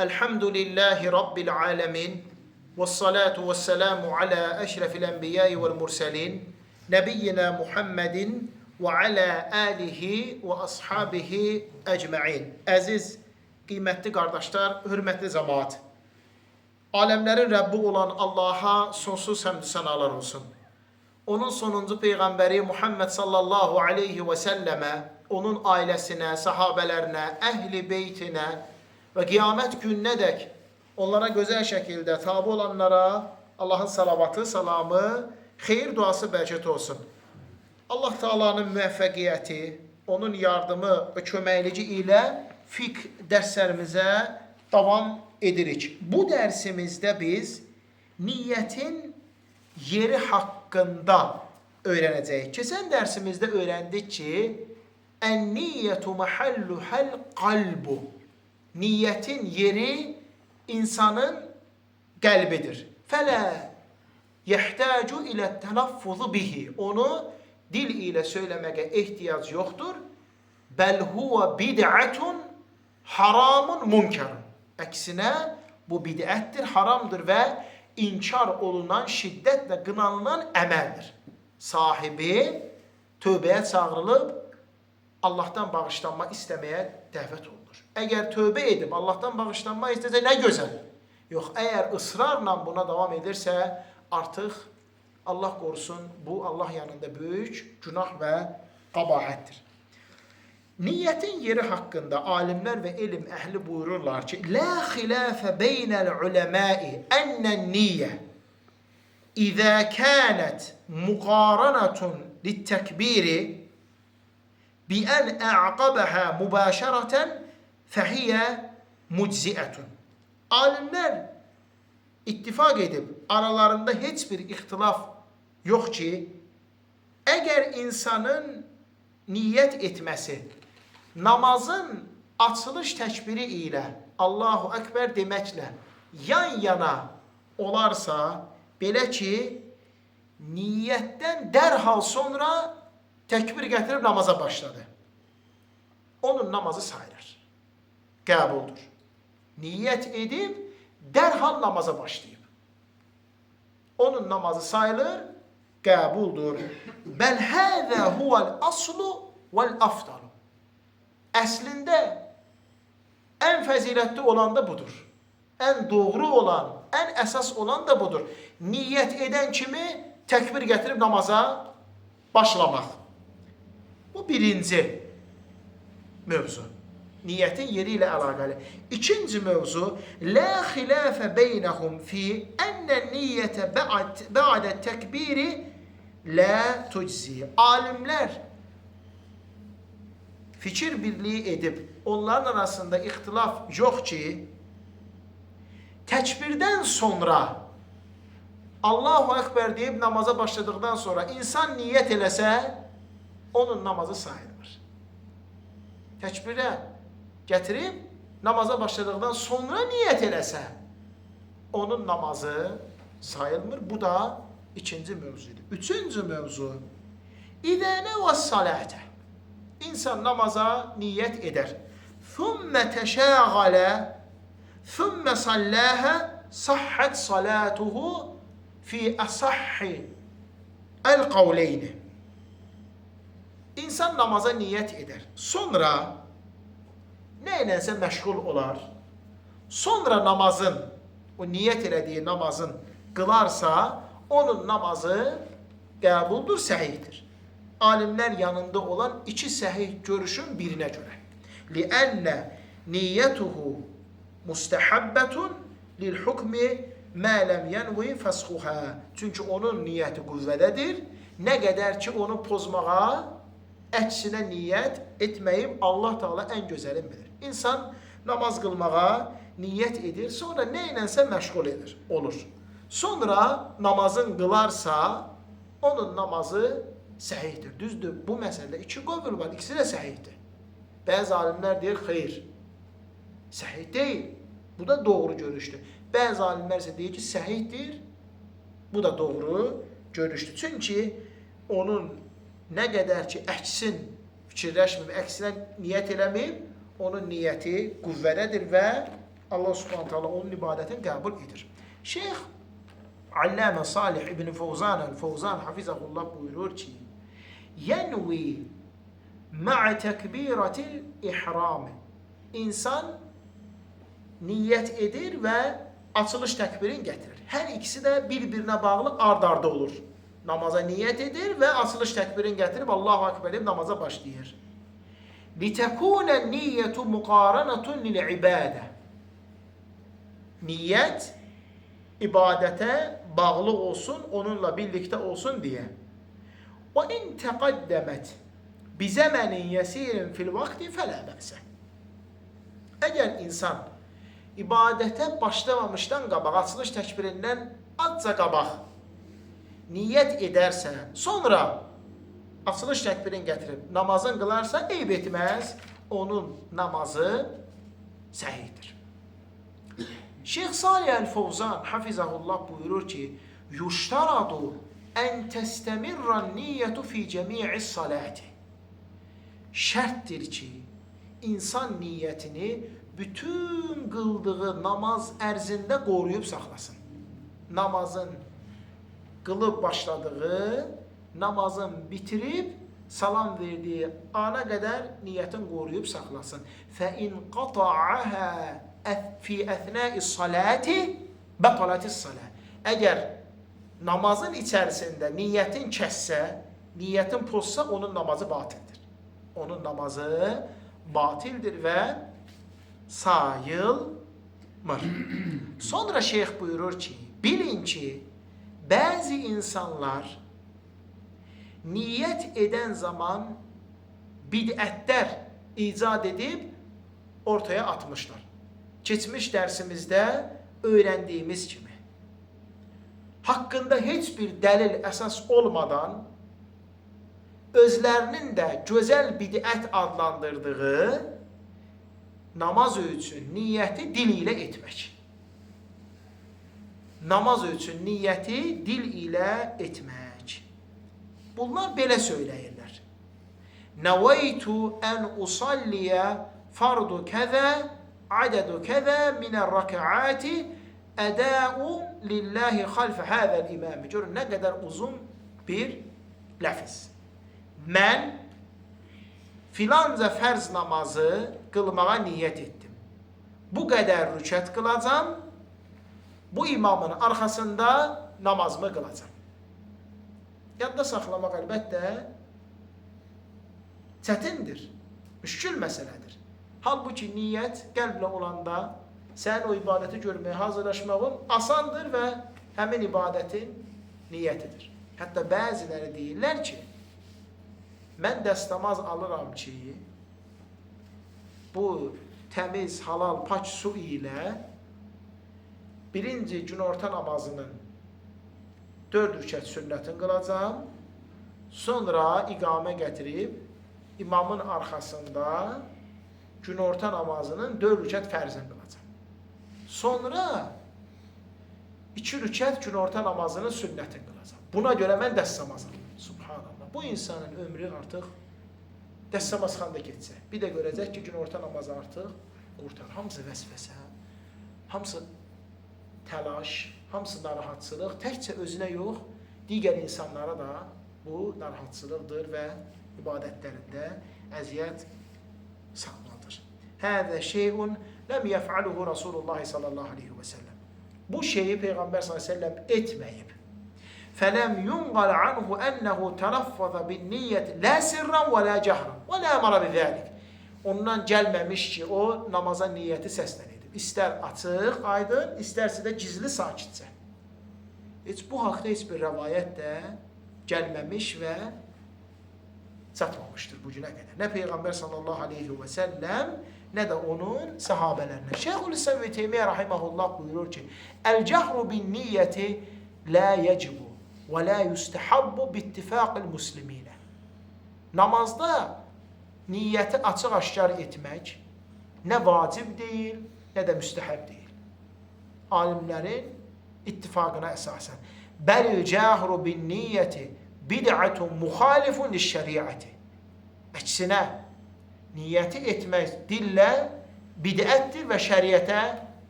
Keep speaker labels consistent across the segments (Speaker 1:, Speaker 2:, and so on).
Speaker 1: Elhamdülillahi Rabbil alemin. Vessalatu vesselamu ala eşrefil enbiyai vel murselin. Nebiyyina Muhammedin ve ala alihi ve ashabihi ecmain. Əziz, qiymətli qardaşlar, hörmətli cemaat. Aləmlərin Rəbbi olan Allaha sonsuz həmdü sənalar olsun. Onun sonuncu peyğəmbəri Muhammed sallallahu aleyhi və səlləmə, onun ailəsinə, sahabələrinə, əhli beytinə və qiyamət gününədək onlara gözəl şəkildə tabi olanlara Allahın salavatı, salamı, xeyir duası, bərəkəti olsun. Allah Taala'nın müvəffəqiyyəti, onun yardımı və köməkliyi ilə fiqh dərslərimizə davam edirik. Bu dərsimizdə biz niyyətin yeri haqqında öyrənəcəyik. Keçən dərsimizdə öyrəndik ki, ən-niyyətu mahalluhal qalbu. Niyyətin yeri insanın qəlbidir. Fələ yəhtacu ilə təlaffuzu bihi. Onu dil ilə söyləməyə ehtiyac yoxdur. Bəl huve bid'atun haramun münkerun. Əksinə bu bid'ətdir, haramdır və inkar olunan, şiddətlə qınanılan əməldir. Sahibi tövbəyə çağırılıb Allahdan bağışlanma istəməyə dəvət olunur. Əgər tövbə edib Allahdan bağışlanma istəsə nə gözəl. Yox, əgər ısrarla buna davam edirsə, artıq Allah qorusun, bu Allah yanında böyük günah və qəbahətdir. Niyyətin yeri haqqında alimlər və elm əhli buyururlar ki, La xilafə beynəl uləmai ennən niyyə İzə kənət muqaranatun littəkbiri bi-ən ə'qabəhə mübaşərətən fəhiyyə mucziətun. Alimlər ittifaq edib, aralarında heç bir ixtilaf yox ki, əgər insanın niyyət etməsi namazın açılış təkbiri ilə Allahu Ekber deməklə yan yana olarsa, belə ki, niyyətdən dərhal sonra təkbir gətirib namaza başladı. Onun namazı sayılır. Qəbuldur. Niyyət edib, dərhal namaza başlayıb. Onun namazı sayılır, qəbuldur. Bəl həzə huvel aslu vel afdalu. Əslində ən fəzilətli olan da budur. Ən doğru olan, ən əsas olan da budur. Niyyət edən kimi təkbir gətirib namaza başlamaq. Bu birinci mövzu. Niyyətin yeri ilə əlaqəli. İkinci mövzu, la xilafə beynəhum fi ennə niyyətə bə'də təkbiri la tuczi. Alimlər fikir birliyi edib, onların arasında ixtilaf yox ki, təkbirdən sonra Allahu Ekber deyib namaza başladıqdan sonra insan niyyət eləsə, onun namazı sayılmır. Təkbirə gətirib namaza başladıqdan sonra niyyət eləsə, onun namazı sayılmır. Bu da ikinci mövzudur. Üçüncü mövzu, İzə nəvə salətə. İnsan namaza niyyət edər. Thümmə təşəğalə, thümmə salləhə, sahhət salatuhu fi əsahhi əl-qavleyni. İnsan namaza niyyət edər. Sonra nə ilənsə məşğul olar. Sonra namazın, o niyyət elədiyi namazın qılarsa, onun namazı qəbuldur, səhihdir. Alimlər yanında olan iki səhih görüşün birinə görə. Liənnə niyyətuhu mustahabbetun lil hukmi mə ləm yenvi fəsxuhə. Çünki onun niyyəti qüvvədədir. Nə qədər ki onu pozmağa əksinə niyyət etməyib Allah Teala ən gözəlini bilir. İnsan namaz qılmağa niyyət edir, sonra nə ilənsə məşğul edir, olur. Sonra namazın qılarsa, onun namazı səhihdir. Düzdür, bu məsələdə iki qovul var, ikisi də səhihdir. Bəzi alimlər deyir, xeyr, səhih deyil. Bu da doğru görüşdür. Bəzi alimlər isə deyir ki, səhihdir. Bu da doğru görüşdür. Çünki onun nə qədər ki, əksin fikirləşməyib, əksinə niyyət eləməyib, onun niyyəti qüvvədədir və Allah Subhanahu taala onun ibadətini qəbul edir. Şeyx Allamə Salih İbn Fawzan el-Fawzan hafizahullah buyurur ki: "Yenvi ma'a tekbiratil ihram." İnsan niyyət edir və açılış təkbirini gətirir. Hər ikisi də bir-birinə bağlı ard-arda olur. Namaza niyyət edir və açılış təkbirini gətirib Allahu Ekber deyib namaza başlayır. لِتَكُونَ النِّيَّةُ مُقَارَنَةٌ لِلْعِبَادَةِ. Niyyət ibadətə bağlı olsun, onunla birlikdə olsun deyə. وَاِنْ تَقَدَّمَتْ بِزَمَنٍ يَسِيرٍ فِي الْوَقْتِ فَلَا بَأْسَ. Əgər insan ibadətə başlamamışdan qabaq, açılış təkbirindən azca qabaq niyyət edərsə, sonra açılış təkbirini gətirib namazın qılarsa, eyb etməz, onun namazı səhihdir. Şeyx Salih Əl-Fovzan hafizahullah buyurur ki: "Yuştaradu en testemirra niyyetu fi cemi'is salati." Şərtdir ki, insan niyyətini bütün qıldığı namaz ərzində qoruyub saxlasın. Namazın qılıb başladığı, namazın bitirib salam verdiyi ana qədər niyyətin qoruyub saxlasın. Fəin qata'aha fi əsna'is salati batalatis salat. Əgər namazın içərisində niyyətin kəssə, niyyətin pozsa, onun namazı batildir. Onun namazı batildir və sayılmır. Sonra şeyx buyurur ki, bilin ki, bəzi insanlar niyyət edən zaman bidətlər icad edib ortaya atmışlar. Keçmiş dərsimizdə öyrəndiyimiz kimi, haqqında heç bir dəlil əsas olmadan özlərinin də gözəl bidət adlandırdığı namaz üçün niyyəti dil ilə etmək. Namaz üçün niyyəti dil ilə etmək. Bunlar belə söyləyirlər. Nəveytu ən usalliyə fardu kəzə, adədu kəzə minər-rəkəati ədəu lillahi xalfə həzəl imami. Görün, nə qədər uzun bir ləfiz. Mən filanca fərz namazı qılmağa niyyət etdim. Bu qədər rükət qılacam, bu imamın arxasında namazımı qılacam. Yadda saxlamaq əlbəttə çətindir, müşkül məsələdir. Halbuki niyyət qəlblə olanda sənin o ibadəti görməyə hazırlaşmağın asandır və həmin ibadətin niyyətidir. Hətta bəziləri deyirlər ki, mən dəstəmaz alıram ki, bu təmiz, halal, pak su ilə birinci günorta namazının 4 rükət sünnətini qılacam, sonra iqamə gətirib imamın arxasında günorta namazının 4 rükət fərzini qılacam. Sonra 2 rükət günorta namazının sünnətini qılacam. Buna görə mən dəstəmaz alıram. Subhanallah. Bu insanın ömrü artıq dəstəmazxanda keçsə, bir də görəcək ki, günorta namazı artıq qurtar. Hamısı vəsvəsə, hamısı təlaş, hamısı narahatçılıq. Təkcə özünə yox, digər insanlara da bu narahatçılıqdır və ibadətlərində əziyyət sağladır. Həzə şeyun ləm yəf'aluhu Rasulullah sallallahu aleyhi və səlləm. Bu şeyi Peyğəmbər sallallahu aleyhi və səlləm etməyib. Fələm yunqal anhu ənəhu tələffəzə bin niyyət lə sirran və lə cəhran və lə əmara bizəlik. Ondan gəlməmiş ki, o namaza niyyəti səslə edib. İstər açıq, aydın, istərsə də gizli, sakitcə. Heç bu haqda heç bir rəvayət də gəlməmiş və çatmamışdır bu günə qədər. Nə Peyğəmbər sallallahu aleyhi və səlləm, nə də onun səhabələrinə. Şeyxülislam İbn Teymiyyə rahimehullah buyurur ki, Əl-cəhru bin niyyəti lə yecibu və lə yüstəhabbu bittifaqil musliminə. Namazda niyyəti açıq-aşkar etmək nə vacib deyil, nə də müstəhəb deyil. Alimlərin ittifaqına əsasən. Bəlil cəhru bin niyyəti bid'atun muxalifun liş-şəriəti. Əksinə, niyyəti etmək dillə bidətdir və şəriətə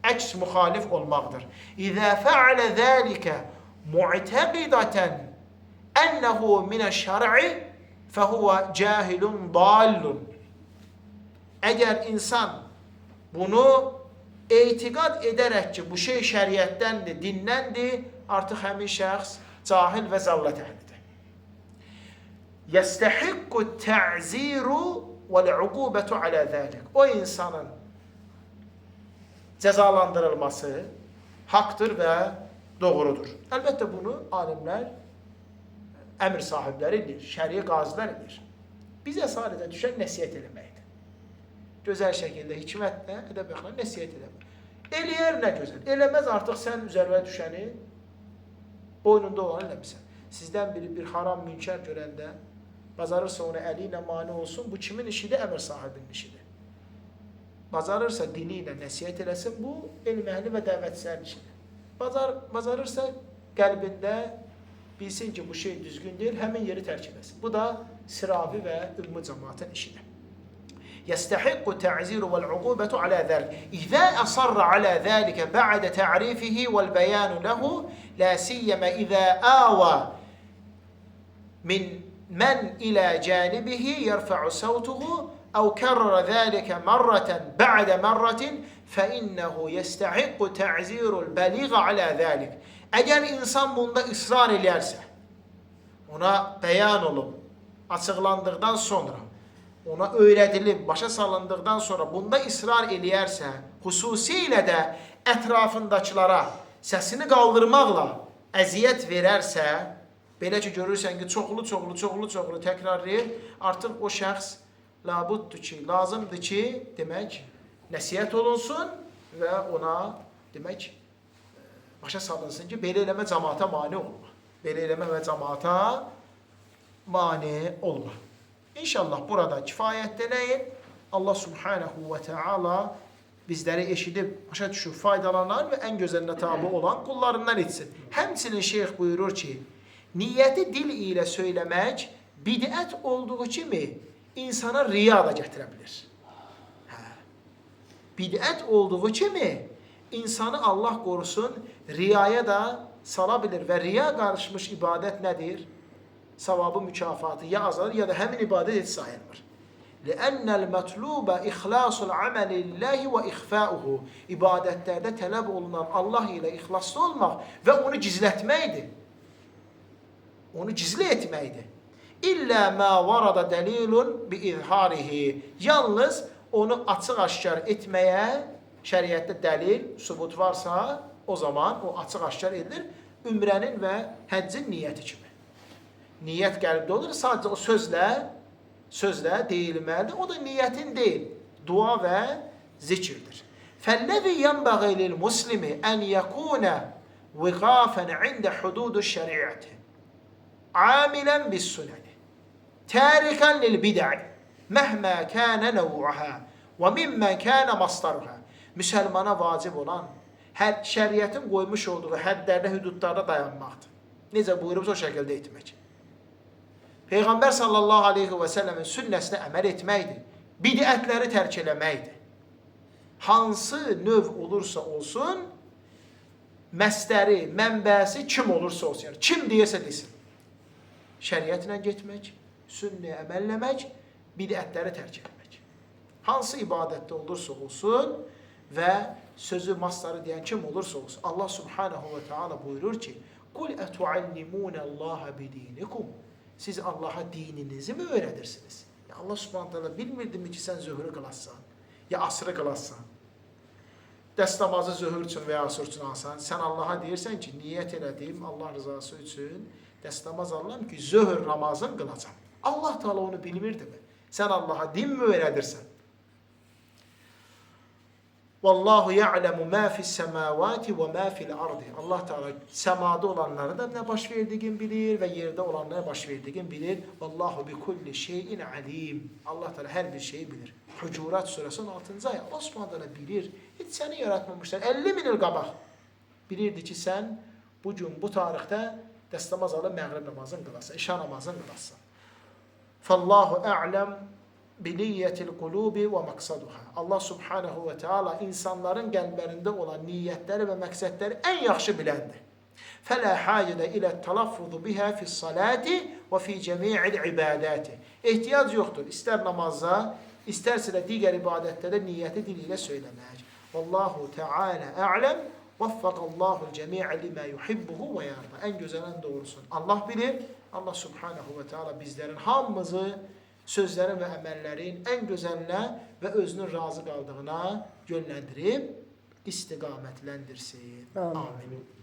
Speaker 1: Əks müxalif olmaqdır. İzə fəalə zəlikə mu'təqidətən ənəhu minəş-şər'i fəhuvə cahilun dallun. Əgər insan bunu etiqad edərək ki, bu şey şəriətdəndir, dindəndir, artıq həmin şəxs cahil və zəllət əhlidir. Yəstəhiqqu tə'ziru vəl-uqubətu alə zəlik. O insanın cəzalandırılması haqdır və doğrudur. Əlbəttə bunu alimlər, əmr sahibləri edir, şəri qazilər edir. Bizə sadəcə düşən nəsihət eləməkdir. Gözəl şəkildə, hikmətlə, ədəb-əxlaqla nəsihət eləmək. Eləyər nə gözəl. Eləməz artıq sən üzərinə düşəni boynunda olanı eləmirsən. Sizdən biri bir haram münkər görəndə bacarırsa ona əli ilə mane olsun, bu kimin işidir? Əmr sahibinin işidir. Bacarırsa dili ilə nəsihət eləsin, bu elm əhli və dəvətçilərin işidir. Bacarırsa qəlbində bilsin ki, bu şey düzgün deyil, həmin yeri tərk eləsin. Bu da sıravi və ümumi cəmaatın işidir. يستحق التعزير والعقوبة على ذلك إذا أصر على ذلك بعد تعريفه والبيان له لا سيما إذا آوى من إلى جانبه يرفع صوته أو كرر ذلك مرة بعد مرة فإنه يستحق تعزير البليغ على ذلك. Əgər insan bunda ısrar eləyərsə, ona bəyan olub, açıqlandıqdan sonra, ona öyrədilib, başa salındıqdan sonra bunda ısrar eləyərsə, xüsusilə də ətrafındakılara səsini qaldırmaqla əziyyət verərsə, belə ki, görürsən ki, çoxlu təkrarlayır, artıq o şəxs labuddur ki, lazımdır ki, demək, nəsihət olunsun və ona, demək, başa salınsın ki, belə eləmə cəmaata mane olma. Belə eləmə və cəmaata mane olma. İnşallah burada kifayətlənəyin. Allah subhanahu və teala bizləri eşidib, başa düşüb, faydalanan və ən gözəlinə tabi olan qullarından etsin. Həmçinin şeyx buyurur ki, niyyəti dil ilə söyləmək bidət olduğu kimi insana riya da gətirə bilir. Hə. Bidət olduğu kimi insanı Allah qorusun riyaya da sala bilir və riya qarışmış ibadət nədir? Savabı, mükafatı ya azalır ya da həmin ibadət heç sayılmır. لِأَنَّ الْمَطْلُوبَ إِخْلَاصُ الْعَمَلِ لِلّٰهِ وَإِخْفَاؤُهُ. İbadətlərdə tələb olunan Allah ilə ixlaslı olmaq və onu gizlətməkdir. Onu gizli etməkdir. İllə mə varada dəlilun bi-izharihi. Yalnız onu açıq-aşkar etməyə şəriətdə dəlil, sübut varsa, o zaman o açıq-aşkar edilir ümrənin və həccin niyyəti kimi. Niyyət qəlbdə olur, sadəcə o sözlə deyilməlidir. O da niyyətin deyil, dua və zikirdir. Fəl-ləzi yənbəği lil-muslimi ən yəkunə viqafən ində hududu şəriəti amilən bis-sünəni tərikən lil-bid'i məhmə kənə nəv'uhə və mimmə kənə masdaruhə. Müsəlmana vacib olan şəriətin qoymuş olduğu hədlərdə, hüdudlarda dayanmaqdır. Necə buyurubsa o şəkildə etmək. Peyğəmbər sallallahu aleyhi və səlləmin sünnəsinə əməl etməkdir. Bidətləri tərk eləməkdir. Hansı növ olursa olsun, məstəri, mənbəsi kim olursa olsun, yəni kim deyirsə desin. Şəriətlə getmək, sünnəyə əməlləmək, bidətləri tərk etmək. Hansı ibadətdə olursa olsun və sözü masları deyən kim olursa olsun. Allah subhanahu və teala buyurur ki, Qul ətuallimunəllaha bidinikum. Siz Allaha dininizi mi öyrədirsiniz? Ya Allah subhanahu teala bilmirdimi ki, sən zöhrü qılasan, ya asrı qılasan. Dəst namazı zöhr üçün və ya asr üçün alsan, sən Allaha deyirsən ki, niyyət elədim Allah rızası üçün dəst namaz alıram ki, zöhr namazını qılacam. Allah Teala onu bilmirdimi? Sən Allaha din mi öyrədirsən? Vallahu ya'lemu ma fi's-semavati ve ma fi'l-ardı. Allah Teala səmada olanları da nə baş verdiyini bilir və yerdə olanlara baş verdiyini bilir. Vallahu bi kulli şeyin alim. Allah Teala hər bir şeyi bilir. Hucurat surəsinin 6-cı ayə. Allah Subhanahu taala bilir. Heç səni yaratmamışlar. 50 min il qabaq bilirdi ki, sən bu gün bu tarixdə dəstəmaz alıb məğrib namazını qılasan, işa namazını qılasan. Fallahu a'lem biniyyetil qulubi və məqsaduha. Allah subhanahu və teala insanların qəlblərində olan niyyətləri və məqsədləri ən yaxşı biləndir. Fələ hacədə ilə talaffuzu biha fis-salati və fi cemi'il ibadati. Ehtiyac yoxdur. İstər namazda, istərsə də digər ibadətlərdə niyyəti dil ilə söyləmək. Vallahu Teala a'lem. Vəffəqallahu cemi'ə limə yuhibbuhu və yarda. Ən gözəl, ən doğrusunu Allah bilir. Allah subhanahu və teala bizlərin hamımızı sözlərin və əməllərin ən gözəlinə və özünün razı qaldığına yönləndirib istiqamətləndirsin.
Speaker 2: Amin.
Speaker 1: Amin.